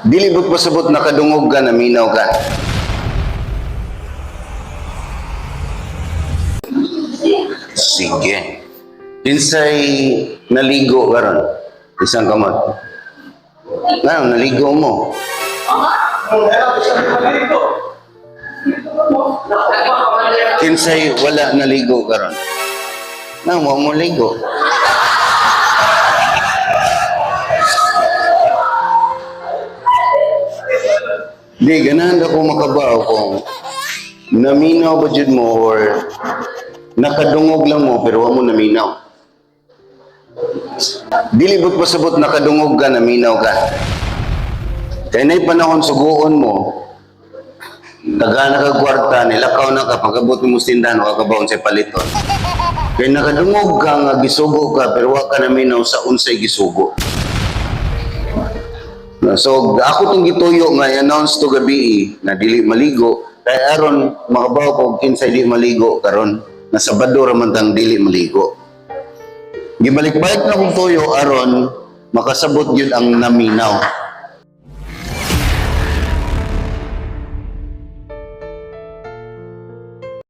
Dili buot pasabot nakadungog ka, naminaw ka. Sige. Kinsay naligo karon? Isang kamot. Nga, naligo mo. Kinsay wala naligo karon? Na, mo ligo. Di, ganahan ako makabaw kung naminaw ba jud mo or nakadungog lang mo pero wa mo naminaw. Dili buot pasabot nakadungog ka, naminaw ka. Kay na'y panahon suguon mo, taga na ka kwarta, nilakaw na ka, pagabot mo sa tindahan, wa ka baon sa paliton. Kay nakadungog ka nga gisugo ka pero wa ka naminaw sa unsay gisugo. So ako tong gituyo nga i-announce to gabi na dili maligo kay aron makabaw ko kinsay di maligo karon na Sabado ra man tang dili maligo. Gibalik-balik na kong tuyo aron makasabot gyud ang naminaw.